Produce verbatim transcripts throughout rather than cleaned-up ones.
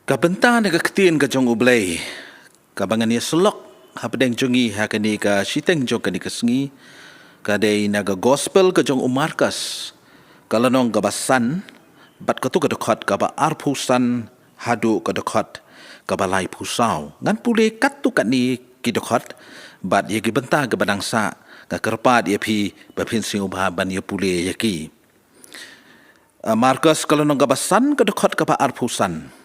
Ka bynta na ka ktien ka jong U Blei kaba ngan ïa syllok hapdeng jong ngi ha kane ka shiteng jong kane ka sngi, ka dei na ka gospel ka jong u Markos, ka lynnong kaba san, bad katu ka dkhot kaba arphew san haduh ka dkhot kaba laiphew saw. Ngan pule katto katne ki dkhot, bad ïa ki bynta kiba dang sah, nga kyrpad ïa phi ba phin sngewbha ban ïa pule ïa ki. Ah, Markos ka lynnong kaba san ka dkhot kaba arphew san.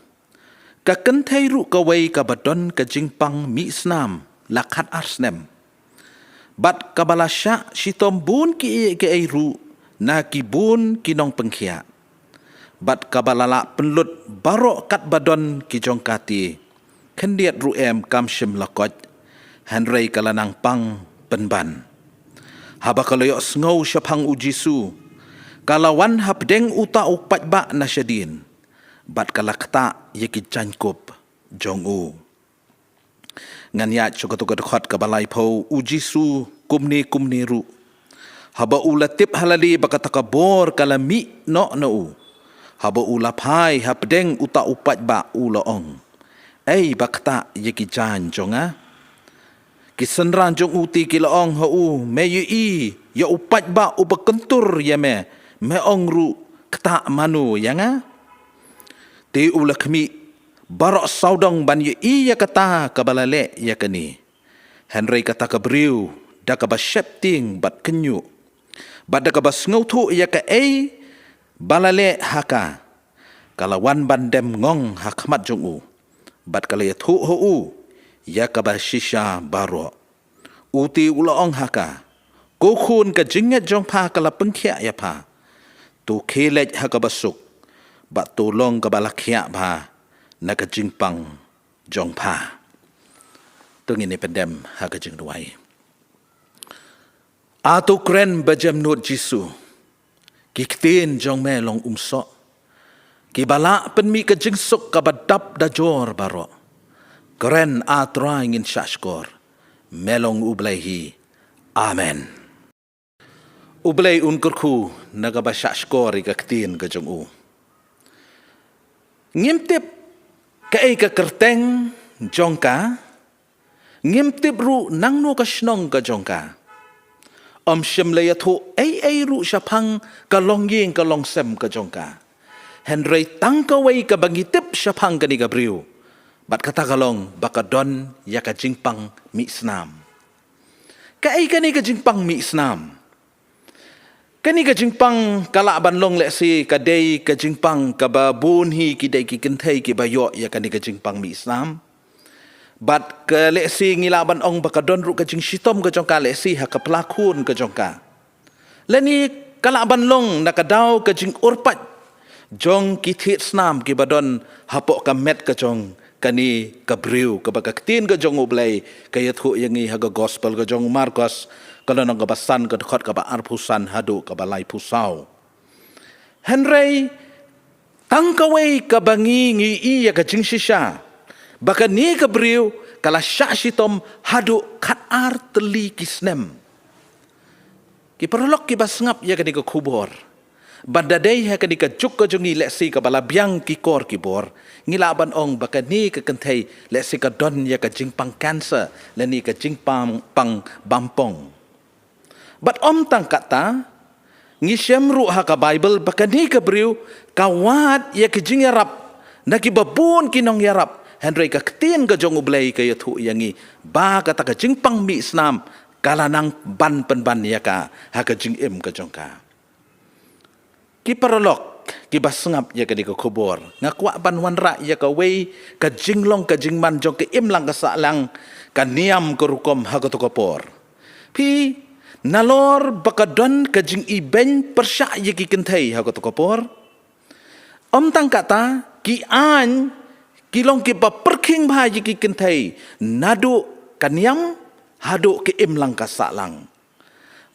Ka kynthei ruh kawei kaba don ka jingpang mih snam la khat ar snem, bad kaba la shah shitom bun kiei kiei ruh na ki bun ki nongpynkhiah, bad kaba la lah pynlut baroh katba don ki jong ka te, khyndiat ruh em kam shym la koit, hynrei ka la nang pang pynban. Haba ka la ïohsngew shaphang U Jisu, ka la wan hapdeng uta u paidbah na shadien, bad ka la ktah ïa ki jaiñkup jong u. Ngan ïaid sha katu ka dkhot kaba laiphew. U Jisu kumne kumne ruh, haba u la tip ha lade ba kata ka bor ka la mih noh na u, haba u la phai hapdeng uta u paidbah u la ong, "Ei ba ktah ïa ki jaiñ jong nga." Ki synran jong u te ki la ong ha u, "Me ïohi ïa u paidbah uba kyntur ïa me, me ong ruh, 'Ktah mano ïa nga?'" Te u la khmih baroh sawdong ban ïohi ïa kata kaba la leh ïa kane. Hynrei kata ka briew, da kaba sheptieng bad kynñuh, bad da kaba sngewthuh ïa kaei ba la leh ha ka, ka la wan ban dem ngong ha khmat jong u, bad ka la ïathuh ha u ïa kaba shisha baroh. U te u la ong ha ka, "Ko khun, ka jingngeit jong pha ka la pynkhiah ïa pha. To khie leit ha kaba suk, bad to long kaba la khiah bha na ka jingpang jong pha." To ngin ïa pyndem ha ka jingduwai. A to kren bajemnud Jisu, ki ktien jong me long umsoh, kiba lah pynmih ka jingsuk kaba dap da jor baroh. Kren, A Trai, ngin shahshkor, me long U Blei hi. Amen. U Blei un kyrkhu na kaba shahshkor ïa ka ktien ka jong u. Ngim tip kaei ka kyrteng jong ka, ngim tip ruh nangno ka shnong ka jong ka. Ym shym la ïathuh ei ei ruh shaphang ka longïing ka longsem ka jong ka. Hynrei tang kawei kaba ngi tip shaphang kane ka briew, bad kata ka long ba ka don ïa ka jingpang mih snam. Kaei kane ka jingpang mih snam? Kane ka jingpang ka lah ban long lehse ka dei ka jingpang kaba bun hi ki dei ki kynthei kiba ïoh ïa kane ka jingpang mih snam. Bad ka lehse ngi lah ban ong ba ka don ruh ka jingshitom ka jong ka lehse ha ka pla khun ka jong ka. Lane ka lah ban long na ka daw ka jingurpait jong ki thied snam kiba don hapoh ka met ka jong kane ka briew, kaba ka ktien ka jong U Blei ka ïathuh ïa ngi ha ka gospel ka jong u Markos, ka lynnong kaba san, ka dkhot kaba arphew san haduh kaba laiphew saw. Hynrei tang kawei kaba ngi ngi ïohi ïa ka jingshisha, ba kane ka briew ka la shah shitom haduh khat ar tylli ki snem. Ki paralok kiba sngap ïa kane ka khubor, ban da dei ha kane ka juk ka jong ngi lehse kaba la biang ki kor ki bor, ngi lah ban ong ba kane ka kynthei lehse ka don ïa ka jingpang cancer lane ka jingpang pang bampong. Bad ym tang kata, ngi shem ruh ha ka Baibl ba kane ka briew ka wad ïa ki jingïarap na kiba bun ki nongïarap, hynrei ka ktien ka jong U Blei ka ïathuh ïa ngi ba kata ka jingpang mih snam ka la nang ban pynban ïa ka ha ka jingim ka jong ka. Ki paralok kiba sngap ïa kane ka khubor, nga kwah ban wanrah ïa kawei ka jinglong ka jingman jong ka imlang ka sahlang, ka niam ka rukom ha kato ka por. Phi, nalor ba ka don ka jingibeiñ pyrshah ïa ki kynthei ha kato ka por, ym tang kata, ki aiñ ki long kiba pyrkhing bha ïa ki kynthei, naduh ka niam haduh ka imlang ka sahlang.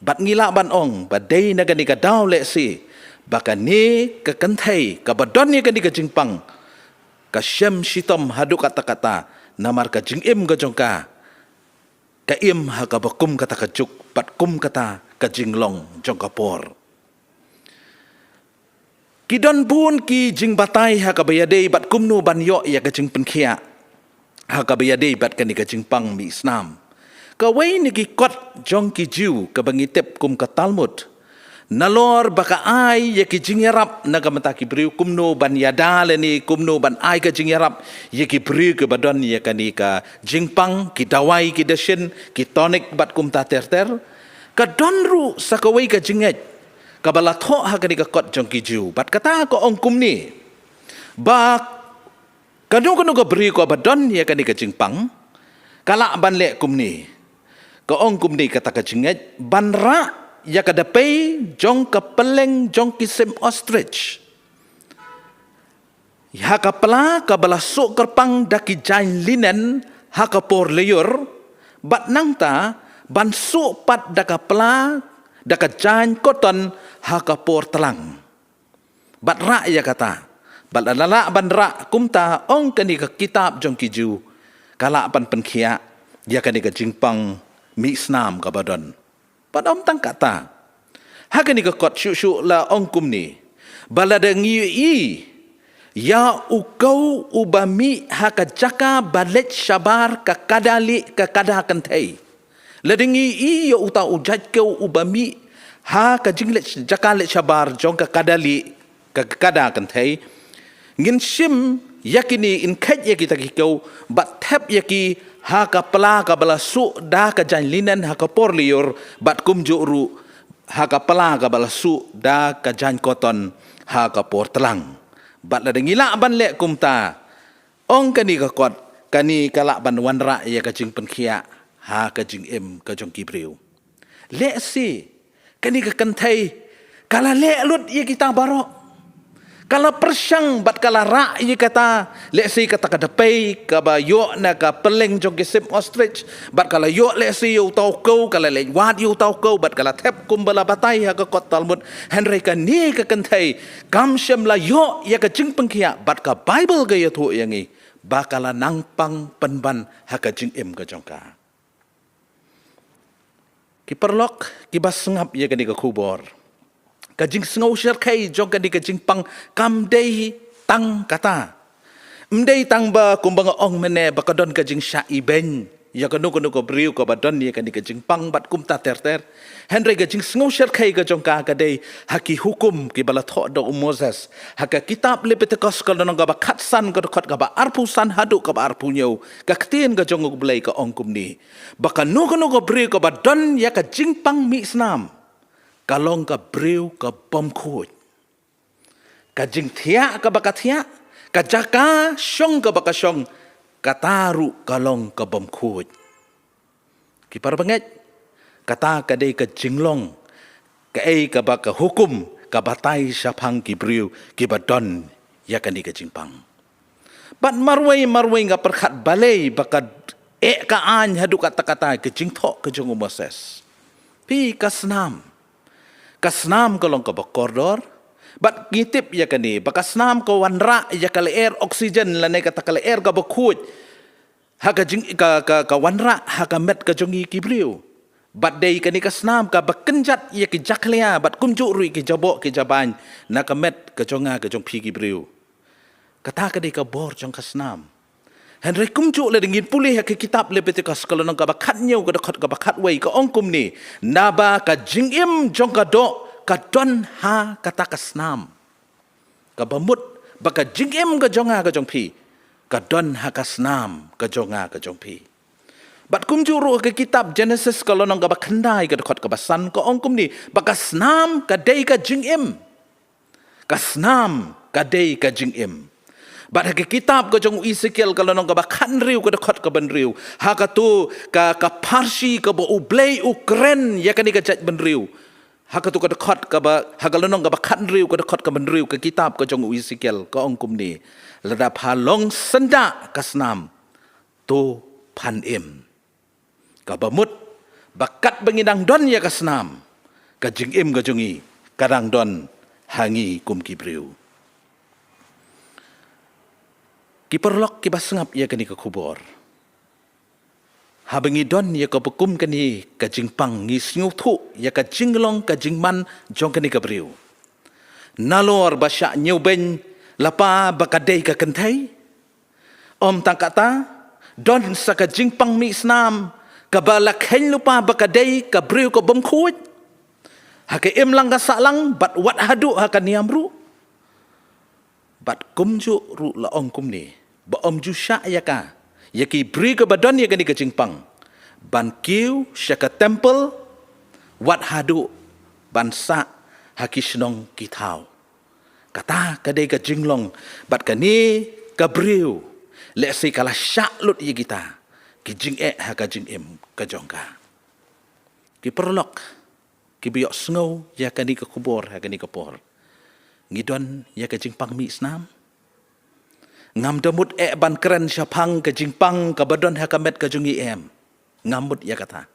Bad ngi lah ban ong ba dei na kane ka daw lehse ba kane ka kynthei kaba don ïa kane ka jingpang ka shem shitom haduh katta katta, namar ka jingim ka jong ka ka im ha kaba kum kata ka juk bad kum kata ka jinglong jong ka por. Ki don bun ki jingbatai ha kaba ïadei bad kumno ban ïoh ïa ka jingpynkhiah ha kaba ïadei bad kane ka jingpang mih snam. Kawei na ki kot jong ki Jiw kaba ngi tip kum ka Talmud, nalor ba ka ai ïa ki jingïarap na ka bynta ki briew, kumno ban ïada lane kumno ban ai ka jingïarap ïa ki briew kiba don ïa kane ka jingpang, ki dawai, ki dashin, ki tonic bad kumta ter ter. Ka don ruh sa kawei ka jingngeit kaba la thoh ha kane ka kot jong ki Jiw, bad kata ka ong kumne, ba kano kano ka briew kaba don ïa kane ka jingpang ka lah ban leh kumne. Ka ong kumne kata ka jingngeit: ban rah ïa ka dpei jong ka pylleng jong ki sim ostrich ha ka pla kaba la suh kyrpang da ki jaiñ linen ha ka por lyiur, bad nangta ban suh pat da ka pla, da ka jaiñ koton ha ka por tlang. Bad rah ïa kata. Bad lada lah ban rah kumta, ong kane ka kitab jong ki Jiw, ka lah ban pynkhiah ïa kane ka jingpang mih snam kaba don. Bad ym tang kata, ha kane ka kot shuh shuh la ong kumne, ba lada ngi ïohi ïa u kew uba mih ha ka jaka ba leit shabar ka kada lieh ka kada kynthei. Lada ngi ïohi ïa uta u jait kew uba mih ha ka jingleit, jaka leit shabar jong ka kada lieh ka kada kynthei, ngin shim ïa kine, ngin kheit ïa kita ki kew bad thep ïa ki ha ka pla kaba la suh da ka jaiñ linen ha ka por lyiur, bad kumjuh ruh ha ka pla kaba la suh da ka jaiñ koton ha ka por tlang. Bad lada ngi lah ban leh kumta, ong kane ka kot, kane ka lah ban wanrah ïa ka jingpynkhiah ha ka jingim ka jong ki briew. Lehse kane ka kynthei ka la leh lut ïa kita baroh, ka la pyrshang bad ka la rah ïa kata, lehse kata ka dpei kaba ïoh na ka pylleng jong ki sim ostrich, bad ka la ïoh lehse ïa uta u kew, ka la leit wad ïa uta u kew bad ka la thep kumba la batai ha ka kot Talmud. Hynrei kane ka kynthei kam shym la ïoh ïa ka jingpynkhiah, bad ka Baibl ka ïathuh ïa ngi ba ka la nang pang pynban ha ka jingim ka jong ka. Ki paralok kiba sngap ïa kane ka khubor, ka jingsngew shyrkhei jong kane ka jingpang kam dei tang kata. Ym dei tang ba kumba nga ong mynne ba ka don ka jingshah ibeiñ ïa kano kano ka briew kaba don ïa kane ka jingpang bad kumta ter ter. Hynrei ka jingsngew shyrkhei ka jong ka ka dei ha ki hukum kiba la thoh da u Moses. Ha ka kitab Lebitikos ka lynnong kaba khatsan, ka dkhot kaba arphew san haduh kaba arphew hynñiew, ka ktien ka jong U Blei ka ong kumne, ba kano kano ka briew kaba don ïa ka jingpang mih snam ka long ka briew ka bym khuid. Ka jingthiah kaba ka thiah, ka jaka shong kaba ka shong, kata ruh ka long ka bym khuid. Ki parabangeit, kata ka dei ka jinglong, kaei kaba ka hukum ka batai shaphang ki briew kiba don ïa kane ka jingpang. Bad marwei marwei nga pyrkhat balei ba ka eh ka aiñ haduh katta katta ka jingthoh ka jong u Moses. Phi, ka snam, ka snam ka long kaba kordor. Bad ngi tip ïa kane ba ka snam ka wanrah ïa ka lyer oxygen lane kata ka lyer kaba khuid ha ka jing, ka, ka, ka wanrah ha ka met ka jong ngi ki briew. Bad dei kane ka snam kaba kynjat ïa ki jakhlia bad kumjuh ruh ïa ki jaboh ki jabaiñ na ka met ka jong nga ka jong phi ki briew. Kata ka dei ka bor jong ka snam. Hynrei kumjuh lada ngin pule ha ka kitab Lebitikos ka lynnong kaba khathynñiew, ka dkhot kaba khatwei, ka ong kumne, naba ka jingim jong ka doh ka don ha kata ka snam. Kaba mut ba ka jingim ka jong nga ka jong phi ka don ha ka snam ka jong nga ka jong phi. Bad kumjuh ruh ha ka kitab Genesis ka lynnong kaba khyndai, ka dkhot kaba san, ka ong kumne, ba ka snam ka dei ka jingim. Ka snam ka dei ka jingim. Bad ha ka kitab ka jong u Esekiel ka lynnong kaba khathynriew, ka dkhot kaba hynriew, ha katu ka, ka pharshi kaba U Blei u kren ïa kane ka jaitbynriew. Ha katu ka dkhot kaba, ha ka lynnong kaba khathynriew, ka dkhot kaba hynriew, ka kitab ka jong u Esekiel ka ong kumne, lada pha long syndah ka snam, to phan im. Kaba mut ba katba ngi dang don ïa ka snam, ka jingim ka jong ngi ka dang don ha ngi kum ki briew. Ki paralok kiba sngap ïa kane ka khubor, haba ngi don ïa kaba kum kane ka jingpang, ngi sngewthuh ïa ka jinglong ka jingman jong kane ka briew. Nalor ba shah ñiewbeiñ lypa ba ka dei ka kynthei. Ym tang kata, don sa ka jingpang mih snam kaba la kheiñ lypa ba ka dei ka briew ka bym khuid ha ka imlang ka sahlang bad wat haduh ha ka niam ruh. Bad kumjuh ruh la ong kumne, ba ym ju shah ïa ka, ïa ki briew kaba don ïa kane ka jingpang, ban kiew sha ka temple, wat haduh ban sah ha ki shnong ki thaw. Kata ka dei ka jinglong, bad kane ka briew, lehse ka la shah lut ïa kita ki jingeh ha ka jingim ka jong ka. Ki paralok kiba ïohsngew ïa kane ka khubor ha kane ka por, ngi don ïa ka jingpang mih snam? Ngam da mut eh ban kren shaphang ka jingpang kaba don ha ka met ka jong ngi, em, ngam mut ïa kata.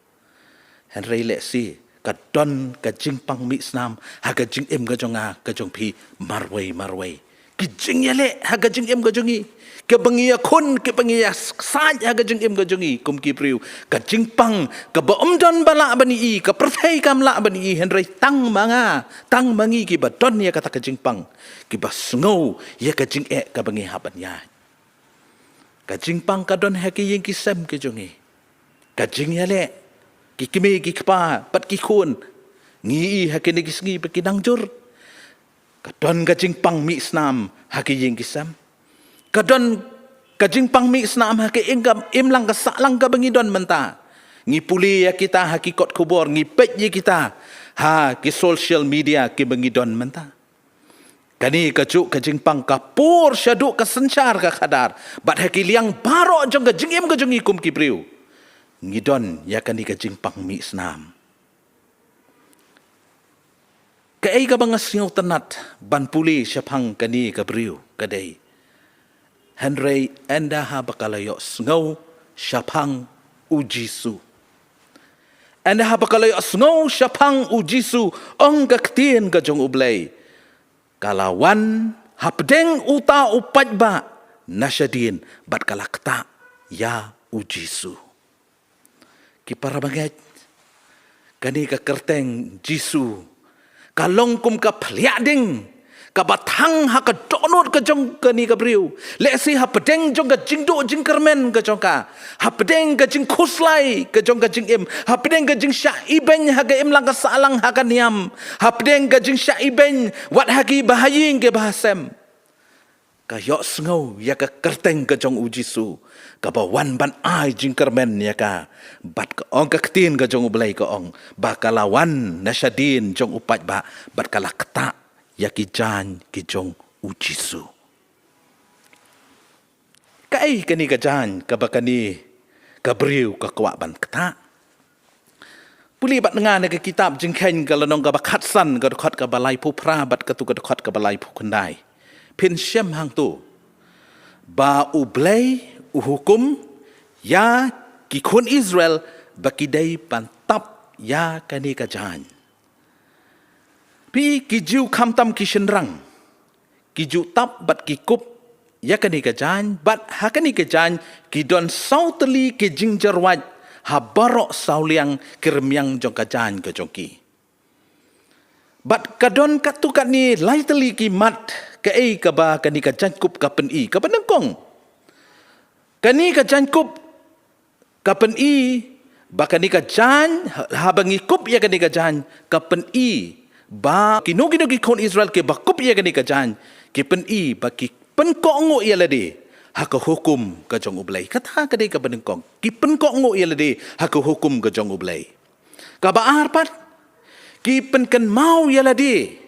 Hynrei lehse ka don ka jingpang mih snam ha ka jingim ka jong nga, ka jong phi marwei marwei. Ki jingïaleh ha ka jingim ka jong ngi, kiba ngi ïakhun, kiba ngi ïasaid ha ka jingim ka jong ngi kum ki briew, ka jingpang kaba ym don ba lah ban ïohi, ka pyrthei kam lah ban ïohi, hynrei tang ma nga, tang ma ngi kiba don ïa kata ka jingpang, kiba sngew ïa ka jingeh kaba ngi hap ban ïaid. Ka jingpang ka don ha ki ïing ki sem ki jong ngi. Ka jingïaleh, ki kmie ki kpa bad ki khun, ngi ïohi ha kine ki sngi ba ki nang jur. Ka don ka jingpang mih snam ha ki ïing ki sem. Ka don ka jingpang mih snam ha ka im-, imlang ka sahlang kaba ngi don mynta. Ngi pule ïa kita ha ki kot khubor, ngi peit ïa kita ha ki social media kiba ngi don mynta. Kane kajuh ka jingpang ka pur shaduh ka synshar ka khadar, bad ha ki liang baroh jong ka jingim ka jong ngi kum ki briew, ngi don ïa kane ka jingpang mih snam. Kaei kaba nga sngewtynnat ban pule shaphang kane ka briew ka dei, hynrei ynda haba ka la ïohsngew shaphang U Jisu, ynda haba ka la ïohsngew shaphang U Jisu, ong ka ktien ka jong U Blei, ka la wan hapdeng uta u paidbah na shadien bad ka la ktah ïa U Jisu. Ki para bangeit, kane ka kyrteng Jisu ka long kum ka phliah ding kaba thang ha ka dohnud ka jong kane ka briew. Lehse hapdeng jong ka jingduh jingkyrmen ka jong ka, hapdeng ka jingkhuslai ka jong ka jingim, hapdeng ka jingshah ibeiñ ha ka imlang ka sahlang ha ka niam, hapdeng ka jingshah ibeiñ wat ha ki bahaïing ki bahasem, ka ïohsngew ïa ka kyrteng ka jong U Jisu, kaba wan ban ai jingkyrmen ïa ka. Bad ka ong ka ktien ka jong U Blei, ka ong ba ka la wan na shadien jong u paidbah bad ka la ktah ïa ki jaiñ ki jong U Jisu. Kaei kane ka jaiñ kaba kane ka briew ka kwah ban ktah? Pule bad nga na ka kitab Jingkheiñ ka lynnong kaba khatsan, ka dkhot kaba laiphew phra bad katto ka dkhot kaba laiphew khyndai. Phin shem hangto ba U Blei u hukum ïa ki khun Israel ba ki dei ban tap ïa kane ka jaiñ. Phi, ki Jiw khamtam ki shynrang ki ju tap bad ki kup ïa kane ka jaiñ, bad ha kane ka jaiñ ki don saw tylli ki jingjarwait ha baroh saw liang ki rmiang jong ka jaiñ ka jong ki. Bad ka don katto katne lai tylli ki mat kaei kaba kane ka jaiñkup ka pyni. Kaba nyngkong, kane ka jaiñkup ka pyni ba kane ka jaiñ, haba ngi kup ïa kane ka jaiñ, ka pyni ba kino kino ki khun Israel kiba kup ïa kane ka jaiñ, ki pyni ba ki pynkohnguh ïa lade ha ka hukum ka jong U Blei. Kata ka dei kaba nyngkong, ki pynkohnguh ïa lade ha ka hukum ka jong U Blei. Kaba ar pat, ki pynkynmaw ïa lade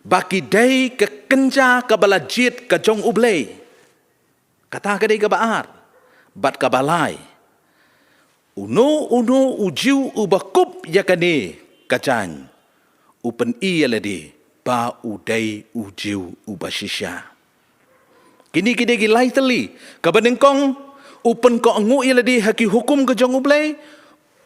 ba ki dei ka kynja kaba la jied ka jong U Blei. Kata ka dei kaba ar. Bad kaba lai, uno uno u Jiw uba kup ïa kane ka jaiñ, u pyni ïa lade ba u dei u Jiw uba shisha. Kine ki dei ki lai tylli. Kaba nyngkong, u pynkohnguh ïa lade ha ki hukum ka jong U Blei,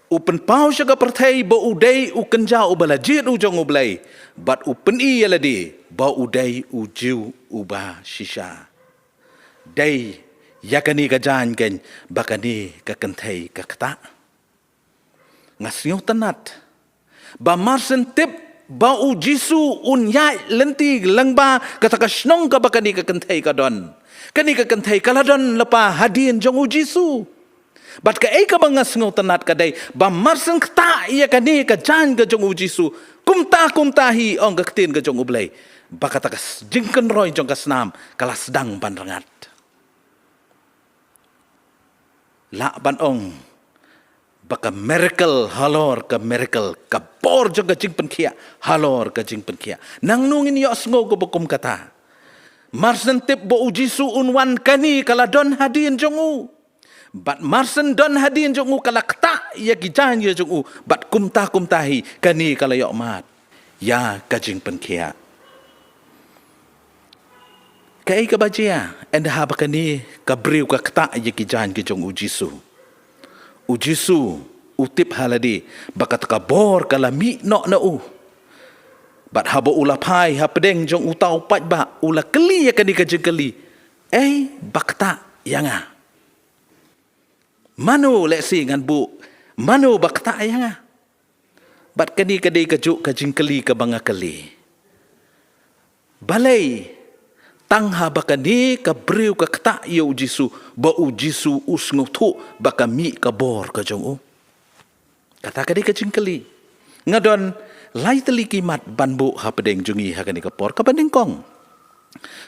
u pynpaw sha ka pyrthei ba u dei u kynja uba la jied u jong U Blei, bad u pyni ïa lade ba u dei u Jiw uba shisha. Dei ïa kane ka jaiñ keiñ ba kane ka kynthei ka ktah. Nga sngewtynnat ba mar shen tip ba u Jisu un ïaid lynti lyngba kata ka shnong kaba kane ka kynthei ka don. Kane ka kynthei ka la don lypa hadien jong u Jisu. Bad kaei kaba nga sngewtynnat ka dei ba mar shen ktah ïa kane ka jaiñ ka jong u Jisu, kumta kumta hi, ong ka ktien ka jong U Blei, ba kata ka s-, jingkynroi jong ka snam ka la sdang ban rngat. Lah ban ong ba ka miracle halor ka miracle, ka bor jong ka jingpynkhiah halor ka jingpynkhiah. Nangno ngin ïohsngew kaba kum kata? Mar shen tip ba u Jisu un wan, kane ka la don hadien jong u. Bad mar shen don hadien jong u, ka la ktah ïa ki jaiñ ka jong u. Bad kumta kumta hi kane ka la ïoh mad ïa ka jingpynkhiah. Kaei kaba jia ynda haba kane ka briew ka ktah ïa ki jaiñ ki jong u Jisu? U Jisu u tip ha lade ba kata ka bor ka la mih noh na u. Bad haba u la phai hapdeng jong uta u paidbah, u la kylli ïa kane ka jingkylli: "Ei ba ktah ïa nga? Mano, lehse ngan buh, mano ba ktah ïa nga?" Bad kane ka dei kajuh ka jingkylli kaba nga kylli. Balei tang haba kane ka briew ka ktah ïa u Jisu ba u Jisu u sngewthuh ba ka mih ka bor ka jong u? Kata ka dei ka jingkylli. Nga don lai tylli ki mat ban buh hapdeng jong ngi ha kane ka por kaba nyngkong.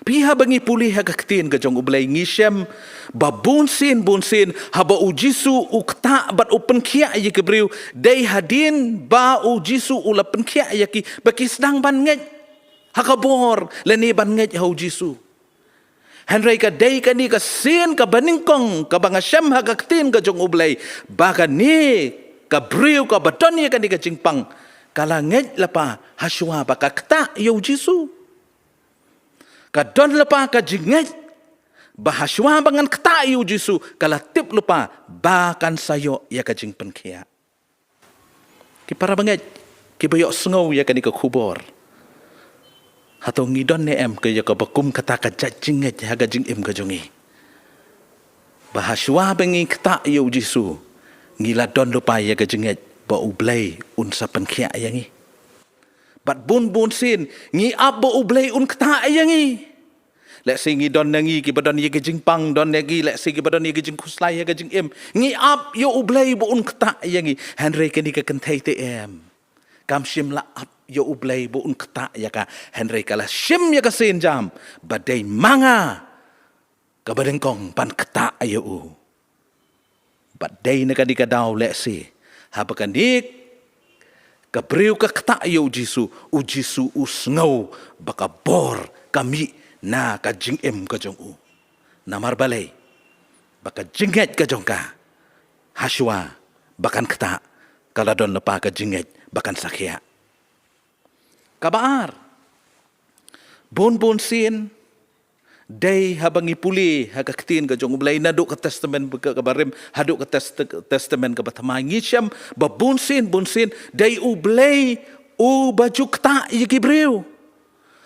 Phi, haba ngi pule ha ka ktien ka jong U Blei, ngi shem ba bunsien bunsien haba u Jisu u ktah bad u pynkhiah ïa ki briew, dei hadien ba u Jisu u la pynkhiah ïa ki ba ki sdang ban ngeit ha ka bor lane ban ngeit ha u Jisu. Hynrei ka dei kane ka sien kaba nyngkong kaba nga shem ha ka ktien ka jong U Blei ba kane ka briew kaba don ïa kane ka jingpang ka la ngeit lypa hashwa ba ka ktah ïa u Jisu. Ka don lypa ka jingngeit ba hashwa ba ngan ktah ïa u Jisu, ka la tip lypa ba kan sa ïoh ïa ka jingpynkhiah. Ki para bangeit kiba ïohsngew ïa kane ka khubor, hato ngi don ne em ka ïa kaba kum kata ka jait jingngeit ha ka jingim ka jong ngi, ba hashwa ba ngi ktah ïa u Jisu, ngi la don lypa ïa ka jingngeit ba U Blei un sa pynkhiah ïa ngi? Bad bun bun sien ngi ap ba U Blei un ktah ïa ngi. Lehse ngi don na ngi kiba don ïa ka jingpang, don na ngi lehse kiba don ïa ka jingkhuslai ha ka jingim. Ngi ap ïa U Blei ba un ktah ïa ngi. Hynrei kane ka kynthei te em, kam shym la ap ïa U Blei ba un ktah ïa ka. Hynrei ka la shim ïa ka sienjam ba dei ma nga kaba nyngkong ban ktah ïa u. Bad dei na kane ka daw lehse haba kane ka briew ka ktah ïa u Jisu, u Jisu u sngew ba ka bor ka mih na ka jingim ka jong u. Namar balei? Ba ka jingngeit ka jong ka, hashwa ba kan ktah, ka la don lypa ka jingngeit ba kan sa khiah. Kaba ar, bun bun sien, dei haba ngi pule ha ka ktien ka jong U Blei, naduh ka Testament ka, kaba rim haduh ka test-, Testament kaba thymmai, ngi shem ba bun sien bun sien dei U Blei uba ju ktah ïa ki briew.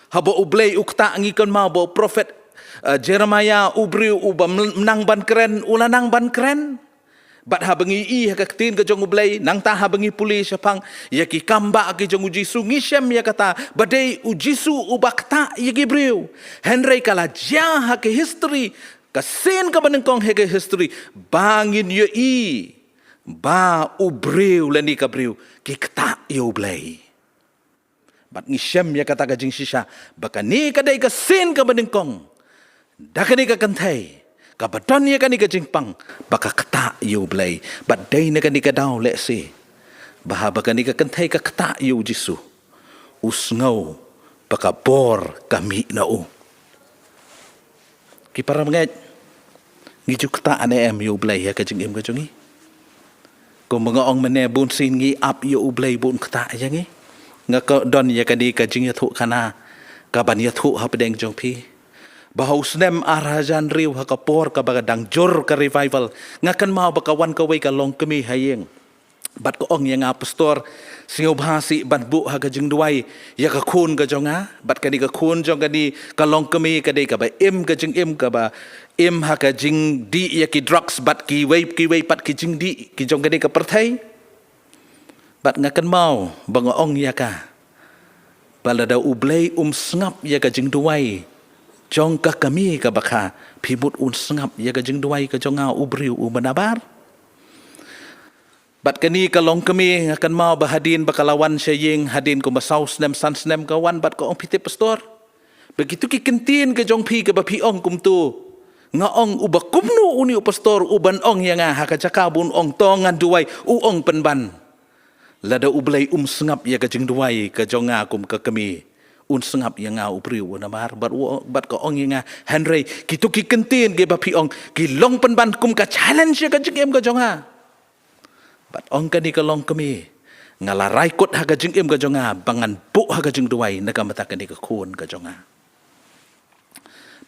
Haba U Blei u ktah, ngi kynmaw ba u prophet, eh, Jeremiah, u briew uba mel-, nang ban kren, u la nang ban kren. Bad haba ngi i ha ka ktien ka jong U Blei, nangta haba ngi pule shaphang ïa ki kambah ki jong u Jisu, ngi shem ïa kata ba dei u Jisu uba ktah ïa ki briew. Hynrei ka la jia ha ka history, ka sien kaba nyngkong ha ka history, ba ngin ïohi ba u briew lane ka briew ki ktah ïa U Blei. Bad ngi shem ïa kata ka jingshisha ba kane ka dei ka sien kaba nyngkong da kane ka kynthei kaba don ïa kane ka jingpang ba ka ktah ïa U Blei. Bad dei na kane ka daw lehse ba haba kane ka kynthei ka ktah ïa u Jisu, u sngew ba ka bor ka mih na u. Ki para bangeit, ngi ju ktah ne em ïa U Blei ha ka jingim ka jong ngi? Kumba nga ong mynne, bun sien ngi ap ïa U Blei ba un ktah ïa ngi. Nga ka don ïa kane ka jingïathuhkhana kaban ïathuh hapdeng jong phi, ba ha u snem ar hajar hynriew, ha ka por kaba ka dang jur ka revival, nga kynmaw ba ka wan kawei ka longkmie ha ïing. Bad ka ong ïa nga, "Pastor, sngewbha sih ban buh ha ka jingduwai ïa ka khun ka jong nga." Bad kane ka khun jong kane ka longkmie ka dei kaba im ka jingim, kaba im ha ka jingdih ïa ki drugs bad kiwei kiwei pat ki jingdih ki jong kane ka pyrthei. Bad nga kynmaw ba nga ong ïa ka, Ba lada U Blei um sngap ïa ka jingduwai jong ka kmie kaba kha, phi mut un sngap ïa ka jingduwai ka jong nga u briew uba nabar? Bad kane ka longkmie nga kynmaw ba hadien ba ka la wan sha ïing, hadien kumba saw snem san snem ka wan bad ka ong, phi tip pastor, ba kito ki kyntien ka jong phi kaba phi ong kumto, nga ong uba kumno une u pastor uban ong ïa nga ha ka jaka ba un ong to ngan duwai, u ong pynban. Lada U Blei um sngap ïa ka jingduwai ka jong nga kum ka kmie, un sngap ïa nga u briew u nabar? Bad u, bad ka ong ïa nga, hynrei kito ki kyntien kiba phi ong ki long pynban kum ka challenge ïa ka jingim ka jong nga. Bad ong kane ka longkmie, nga la rai kut ha ka jingim ka jong nga ba ngan buh ha ka jingduwai na ka bynta kane ka khun ka jong nga.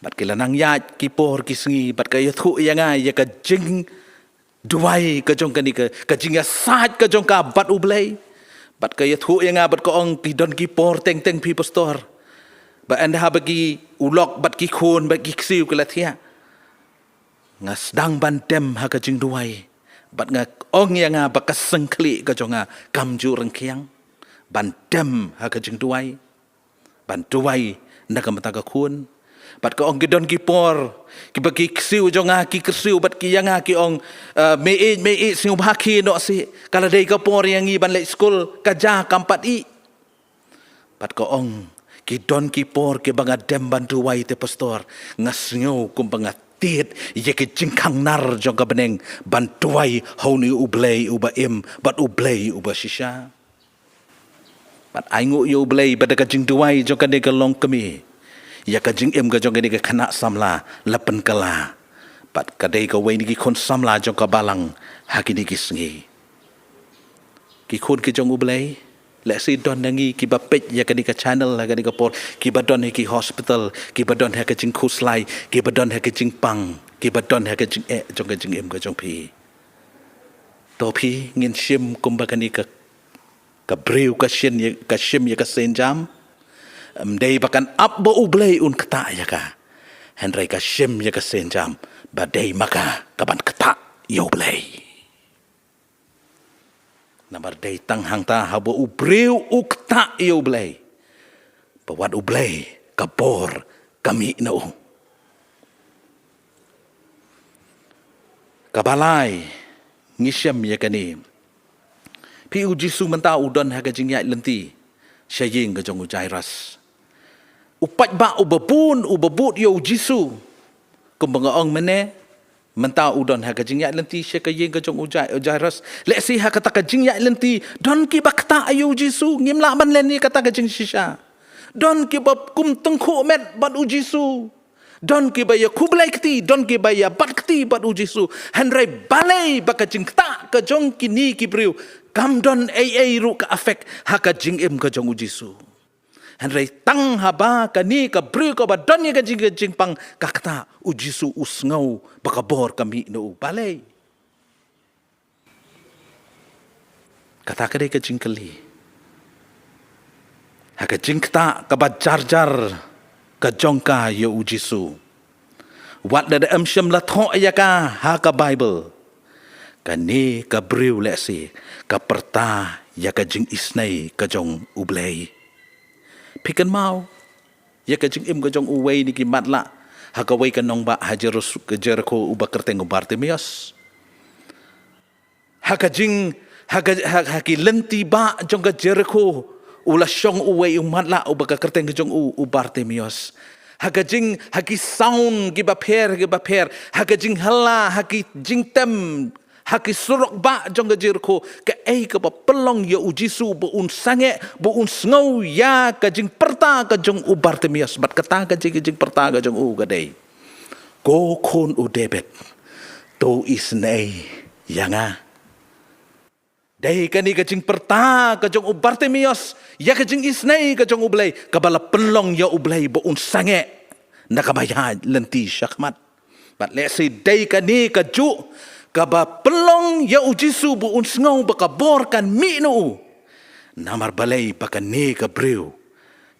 Bad ki la nang ïaid ki por ki sngi bad ka ïathuh ïa nga ïa ka jingduwai ka jong kane ka, ka jingïasaid ka jong ka bad U Blei. Bad ka ïathuh ïa nga bad ka ong ki don ki por teng teng phi pastor, ba ynda haba ki u lok bad ki khun bad ki ksiew ki la thiah, nga sdang ban dem ha ka jingduwai. Bad nga ong ïa nga ba ka syngkhlieh ka jong nga kam ju ryngkhiang ban dem ha ka jingduwai, ban duwai na ka bynta ka khun. Bad ka ong ki don ki por kiba ki ksiew jong nga ki kyrsiew bad ki ïa nga ki ong, eh, meiñ meiñ sngewbha khie noh sih, ka la dei ka por ïa ngi ban leit skul, ka ja kam pat ïeh. Bad ka ong ki don ki por kiba nga dem ban duwai te pastor, nga sngew kumba nga tied ïa ki jingkhang nar jong ka bneng ban duwai ha une U Blei uba im bad U Blei uba shisha. Bad ai nguh ïa U Blei ba da ka jingduwai jong kane ka longkmie, ïa ka jingim ka jong kane ka khynnah samla la pynkylla bad ka dei kawei na ki khun samla jong ka balang ha kine ki sngi. Ki khun ki jong U Blei, lehse don na ngi kiba peit ïa kane ka channel ha kane ka por, kiba don ha ki hospital, kiba don ha ka jingkhuslai, kiba don ha ka jingpang, kiba don ha ka jingeh jong ka jingim ka jong phi. To phi, ngin shim kumba kane ka, ka briew ka shim ïa, ka shim ïa ka sienjam. Ym dei ba kan ap ba U Blei un ktah ïa ka, hynrei ka shim ïa ka sienjam ba dei ma ka ka ban ktah ïa U Blei. Namar dei tang hangta haba u briew u ktah ïa U Blei, ba wat U Blei ka bor ka mih na u. Kaba lai, ngi shem ïa kane. Phi, U Jisu mynta u don ha ka jingïaid lynti sha ïing ka jong u Jairus. U paidbah uba bun uba bud ïa U Jisu, kumba nga ong mynne, mynta u don ha ka jingïaid lynti sha ka ïing ka jong u Jai-, u Jairus. Lehse ha kata ka jingïaid lynti don kiba ktah ïa U Jisu, ngim lah ban len ïa kata ka jingshisha. Don kiba kum tyngkhuh met bad U Jisu. Don kiba ïa khublei kti, don kiba ïa bat kti bad U Jisu. Hynrei balei ba ka jingktah ka jong kine ki briew kam don ei ei ruh ka effect ha ka jingim ka jong U Jisu. Hynrei tang haba kane ka briew kaba don ïa ka jing, ka jingpang ka ktah, U Jisu u sngew ba ka bor ka mih na u. Balei? Kata ka dei ka jingkylli. Ha ka jingktah kaba jar jar ka jong ka ïa U Jisu, wat lada ym shym la thoh ïa ka ha ka Baibl, kane ka briew lehse ka pyrta ïa ka jingisynei ka jong U Blei. Phi kynmaw ïa ka jingim ka jong uwei na ki matlah ha kawei ka nongbah ha Jerus-, ka Jerikho, uba kyrteng u Bartimeus. Ha ka jing, ha ka, ha, ha ki lynti bah jong ka Jerikho, u la shong uwei u matlah uba ka kyrteng ka jong u, u Bartimeus. Ha ka jing, ha ki sound kiba pher kiba pher, ha ka jinghylla, ha ki jingtem, ha ki surok bah jong ka Jerikho, kaei kaba pynlong ïa U Jisu ba un sangeh, ba un sngew ïa ka jingpyrta ka jong u Bartimeus? Bad kata ka jing, ka jingpyrta ka jong u ka dei, "Ko khun u David, to isynei ïa nga." Dei kane ka jingpyrta ka jong u Bartimeus ïa ka jingisynei ka jong U Blei, kaba la pynlong ïa U Blei ba un sangeh na kaba ïaid lynti shakhmat. Bad lehse dei kane kajuh kaba pynlong ïa U Jisu ba un sngew ba ka bor kan mih na u. Namar balei? Ba kane ka briew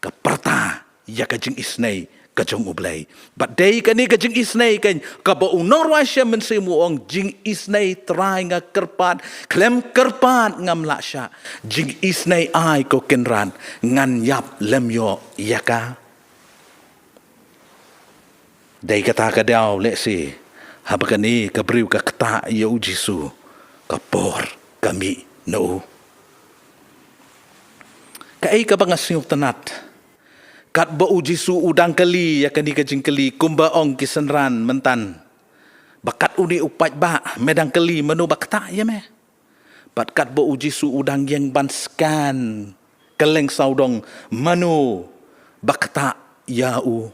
ka pyrta ïa ka jingisynei ka jong U Blei. Bad dei kane ka jingisynei kan, kaba u nongrwai Shem mynsiem u ong, jingisynei Trai nga kyrpad, khlem kyrpad ngam lah shah. Jingisynei ai ko Kynrad, ngan ïap lem ïoh ïa ka. Dei kata ka daw lehse, haba kane ka briew ka ktah ïa U Jisu, ka por ka mih na u. Kaei kaba nga sngewtynnat, katba U Jisu u dang kylli ïa kane ka jingkylli, kumba ong ki synran mynta, ba kat une u paidbah, me dang kylli mano ba ktah ïa me. Bad katba U Jisu u dang ïeng ban scan kylleng sawdong mano ba ktah ïa u.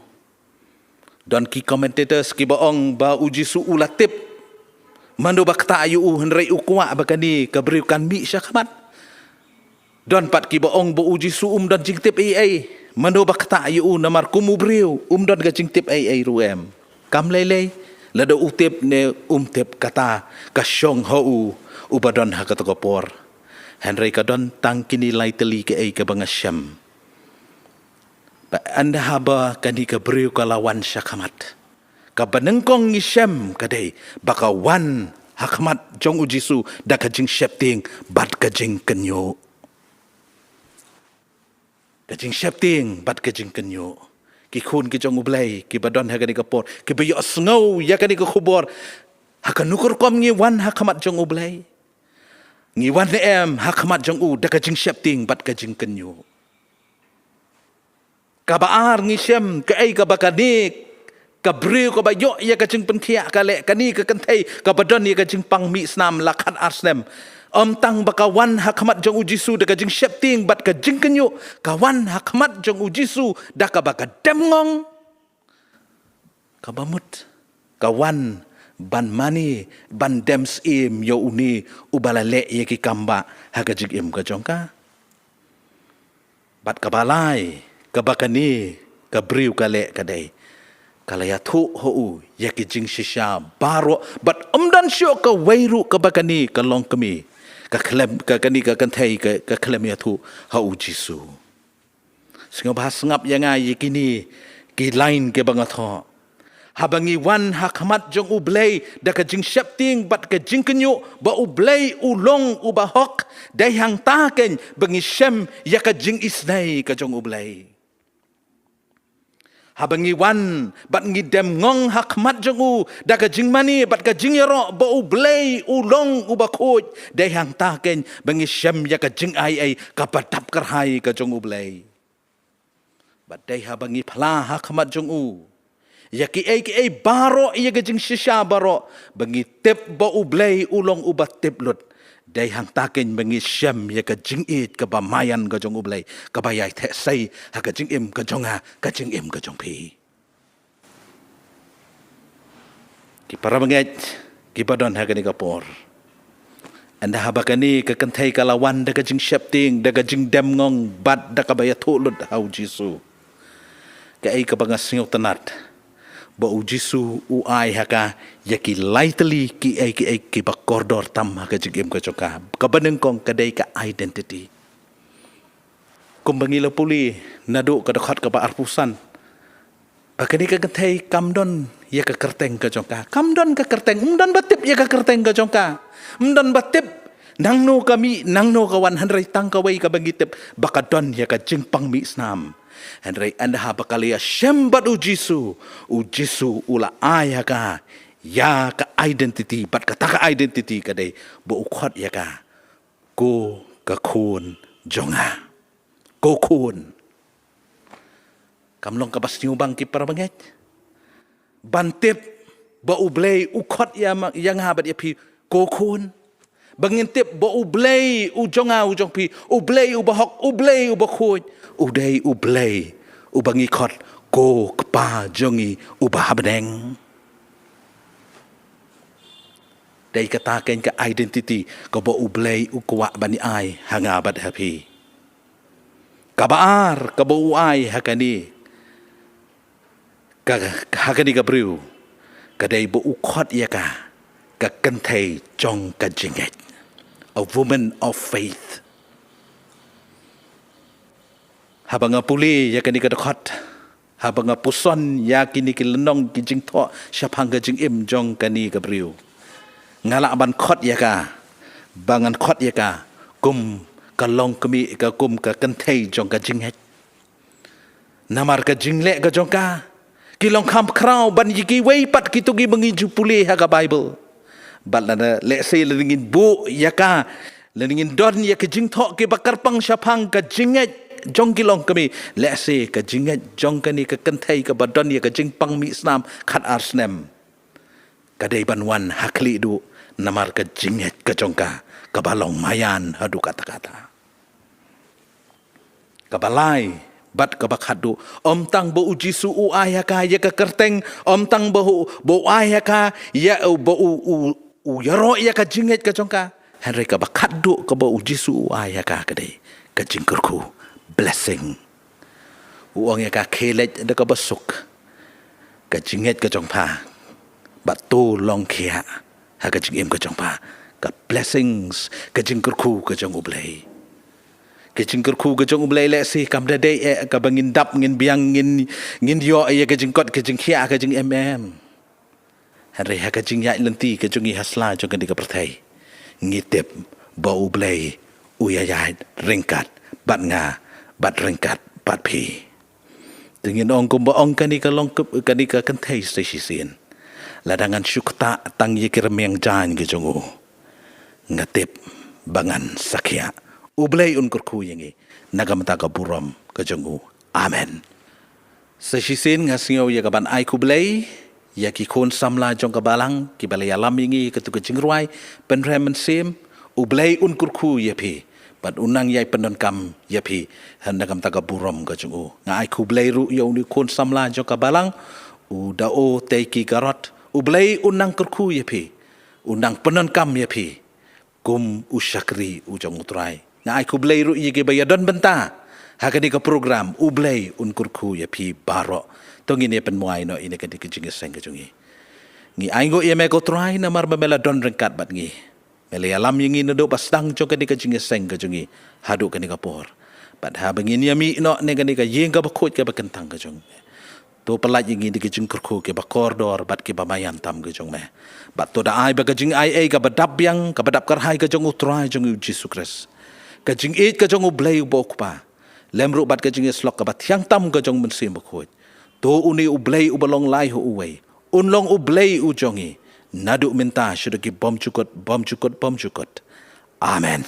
Don ki commentators kiba ong ba U Jisu u la tip mano ba ktah ïa u, hynrei u kwah ba kane ka briew kan mih sha khmat. Don pat kiba ong ba U Jisu um don jingtip ei ei mano ba ktah ïa u, namar kum u briew um don ka jingtip ei ei ruh em. Kam lei lei, lada u tip ne um tip, kata ka shong ha u uba don ha kato ka por. Hynrei ka don tang kine lai tylli kaei kaba nga shem. Ba ynda haba kane ka briew ka la wan sha khmat, kaba nyngkong ngi shem ka dei ba ka wan ha khmat jong U Jisu da ka jingsheptieng bad ka jingkynñiuh. Ka jingsheptieng bad ka jingkynñiuh. Ki khun ki jong U Blei kiba don ha kane ka por, kiba ïohsngew ïa kane ka khubor, ha kano ka rukom ngi wan ha khmat jong U Blei? Ngi wan ne em ha khmat jong u da ka jingsheptieng bad ka jingkynñiuh? Kaba ar, ngi shem kaei kaba kane ka briew kaba ïoh ïa ka jingpynkhiah ka leh, kane ka kynthei kaba don ïa ka jingpang mih snam la khatar snem. Ym tang ba ka wan ha khmat jong U Jisu da ka jingsheptieng bad ka jingkynñiuh, ka wan ha khmat jong U Jisu da kaba ka dem ngong. Kaba mut ka wan ban mane, ban dem syiem ïa une uba la leh ïa ki kam bah ha ka jingim ka jong ka. Bad kaba lai, kaba kane ka briew ka leh ka dei, ka la ïathuh ha u ïa ki jingshisha baroh, bad ym don shuh kawei ruh kaba kane ka longkmie, ka khlem, ka kane ka kynthei ka, ka khlem ïathuh ha U Jisu. Sngewbha sngap ïa nga ïa kine ki lain kiba nga thoh. Haba ngi wan ha khmat jong U Blei da ka jingsheptieng bad ka jingkynñiuh ba U Blei u long uba hok, dei hangta keiñ ba ngi shem ïa ka jingisynei ka jong U Blei. Haba ngi wan bad ngi dem ngong ha khmat jong u da ka jingmane bad ka jingïaroh ba U Blei u long uba khuid, dei hangta keiñ ba ngi shem ïa ka jingai ei kaba dap kyrhai ka jong U Blei. Bad dei haba ngi phla ha khmat jong u ïa kiei kiei baroh, ïa ka jingshisha baroh, ba ngi tip ba U Blei u long uba tip lut, dei hangta keiñ ba ngi shem ïa ka jingïeit kaba maïan ka jong U Blei, kaba ïai theh sei ha ka jingim ka jong nga, ka jingim ka jong phi. Ki para bangeit kiba don ha kane ka por, ynda haba kane ka kynthei ka la wan da ka jingsheptieng, da ka jingdem ngong bad da kaba ïathuh lut ha U Jisu, kaei kaba nga sngewtynnat, ba U Jisu u ai ha ka ïa ki lai tylli kiei kiei kiba kordor tam ha ka jingim ka jong ka. Kaba nyngkong ka dei ka identity. Kumba ngi la pule naduh ka dkhot kaba arphew san, ba kane ka kynthei kam don ïa ka kyrteng ka jong ka. Kam don ka kyrteng, ym don ba tip ïa ka kyrteng ka jong ka. Ym don ba tip nangno ka mih, nangno ka wan, hynrei tang kawei kaba ngi tip, ba ka don ïa ka jingpang mih snam. Hynrei ynda haba ka la ïashem bad U Jisu, U Jisu u la ai ha ka ïa ka identity, bad kata ka identity ka dei ba u khot ïa ka, ko ka khun jong nga. Ko khun. Kam long kaba sngewbang, ki para bangeit, ban tip ba U Blei u khot ïa ma-, ïa nga bad ïa phi, ko khun? Ba ngin tip ba U Blei u jong nga, u jong phi, U Blei uba hok, U Blei uba khuid, u dei U Blei uba ngi khot ko Kpa jong ngi uba ha bneng. Dei kata keiñ ka identity kaba U Blei u kwah ban ai ha nga bad ha phi. Kaba ar kaba u ai ha kane ka, ha kane ka briew, ka dei ba u khot ïa ka, ka kynthei jong ka jingngeit. A woman of faith. Haba nga pule ïa kane ka dkhot, Haba nga puson ïa kine ki lynnong ki jingthoh shaphang ka jingim jong kane ka briew, nga lah ban khot ïa ka, ba ngan khot ïa ka kum ka longkmie, ka kum ka kynthei jong ka jingngeit. Namar ka jingleh ka jong ka, ki long kham khraw ban ïa kiwei pat kito kiba ngi ju pule ha ka Bible. Bad lada lehse lada ngin buh ïa ka, lada ngin don ïa ka jingthoh kiba kyrpang shaphang ka jingngeit jong ki longkmie, lehse ka jingngeit jong kane ka kynthei kaba don ïa ka jingpang mih snam khat ar snem, ka dei ban wan ha khlieh duh, namar ka jingngeit ka jong ka, kaba long maïan haduh katta katta. Kaba lai bad kaba khatduh, ym tang ba U Jisu u ai ha ka ïa ka kyrteng, ym tang ba u, ba u ai ha ka ïa, ba u, u, u ïaroh ïa ka jingngeit ka jong ka. Hynrei kaba khatduh kaba U Jisu u ai ha ka ka dei ka jingkyrkhu, blessing. U ong ïa ka, khie leit da kaba suk ka jingngeit ka jong pha, bad to long khiah ha ka jingim ka jong pha ka blessings, ka jingkyrkhu ka jong U Blei. Ka jingkyrkhu ka jong U Blei lehse kam da dei eh kaba ngin dap, ngin biang, ngin, ngin ïoh ïa ka jingkot ka jingkhiah ka jingem em. Hynrei ha ka jingïaid lynti ka jong ngi ha sla jong kane ka pyrthei, ngi tip ba U Blei u ïaid ryngkat bad nga, bad ryngkat bad phi. Te ngin ong kumba ong kane ka long, kane ka kynthei sa shisien: Lada ngan shu ktah tang ïa ki rmiang jaiñ ki jong u, nga tip ba ngan sa khiah. U Blei un kyrkhu ïa ngi na ka bynta ka burom ka jong u. Amen. Sa shisien nga sngew ïa ka ban ai khublei ïa ki khun samla jong ka balang kiba la ïalam ïa ngi katto ka jingrwai Pynrem Mynsiem. U Blei un kyrkhu ïa phi bad un nang ïai pyndonkam ïa phi ha na ka bynta ka burom ka jong u. Nga ai khublei ruh ïa une u khun samla jong ka balang, u Dao Teiki Garot. U Blei un nang kyrkhu ïa phi, un nang pyndonkam ïa phi kum u shakri u jong U Trai. Nga ai khublei ruh ïa kiba ïadon bynta ha kane ka program. U Blei un kyrkhu ïa phi baroh. To ngin ïa pynmwai noh ïa kane ka jingïaseng ka jong ngi. Ngi ainguh ïa me ko Trai namar ba me la don ryngkat bad ngi. Me la ïalam ïa ngi naduh ba sdang jong kane ka jingïaseng ka jong ngi haduh kane ka por. Bad haba ngin ïa mih noh na kane ka ïing kaba khuid kaba kyntang ka jong me, to pyllait ïa ngi da ki jingkyrkhu kiba kordor bad kiba maïan tam ka jong me. Bad to da ai ba ka jingaiei kaba dap biang, kaba dap kyrhai ka jong U Trai jong ngi U Jisu Khrist, ka jingïeit ka jong U Blei uba U Kpa, lem ruh bad ka jingïasyllok kaba thiang tam ka jong U Mynsiem Bakhuid, to une U Blei uba long lai ha uwei, un long U Blei u jong ngi naduh mynta shaduh ki bymjukut, bymjukut, bymjukut. Amen.